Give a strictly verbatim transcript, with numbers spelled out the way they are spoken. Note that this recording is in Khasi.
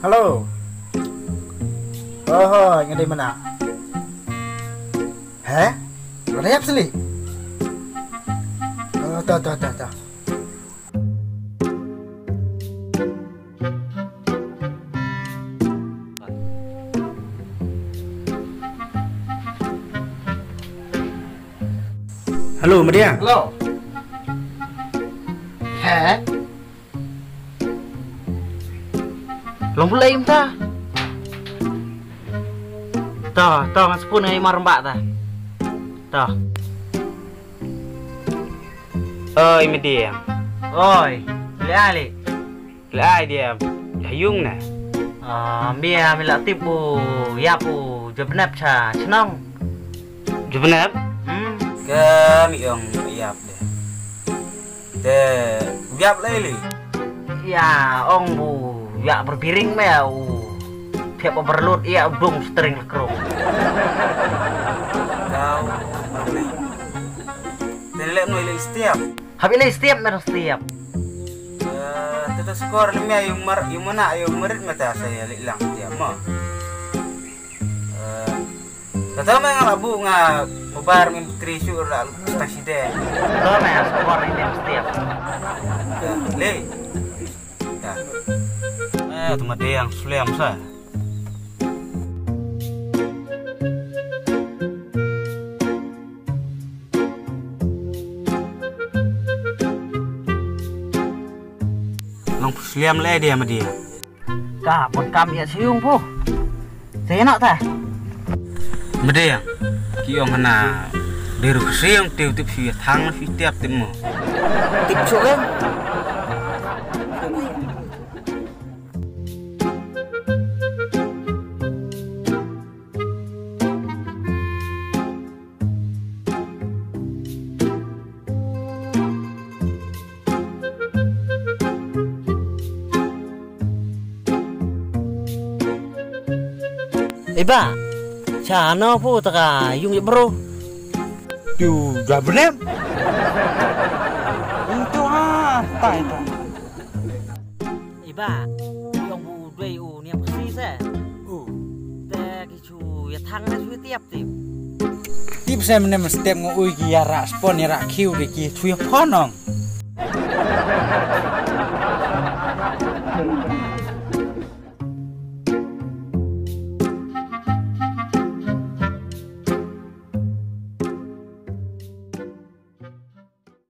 Hello. Oh, nga dei mana? He? Mana yap sili? Oh, to, to, to, to. Hello, Madia. Hello. He? Long pulai mynta. To, to, ngan sbun ngan ïa mar mbak ta. To. Oi, Madia. Oi, leh ai leh. Leh ai Diam. Ïa yung na. Ah, Mia, mi la tip u, ïap u, Jabnep cha, chnong. Jabnep? Hmm. Ka mi ong ïap de. Te, ïap lai li. Ïa, ong bu, ïa berbiring me u. Thiap overload ïa u dung string lekrong. Kau, te leh noi leh stiap. Hap ïa leh stiap me stiap. Eh, te to skor lem ïa yung mar, yung mana yung marit mata sa ïa leh lang stiap mo. Eh, Kata me nga la bu nga mobile me tri shu la stang side. Kata me sa bor ni dem stiap. Le. Ya. Eh, tu mate yang slem sa. Long slem le dia mate. Ka pon kam ïa siung phu. Sa ïa noh ta. Mdeng. Ki ong hana. Dei ruh siung tip tip shu ïa thang shu tiap tip mo. Tip shu kan. Iba, cha no pu ta ka yung ïa bro. Tu da benem. Itu ah, tai tai. Iba, yung bu dei u niam kesi se. U. Te ki chu ïa thang na chu tiap tip. Tip se mene mestep ngo ui ki ïa rak spon ïa rak khiu de ki chu ïa phonong.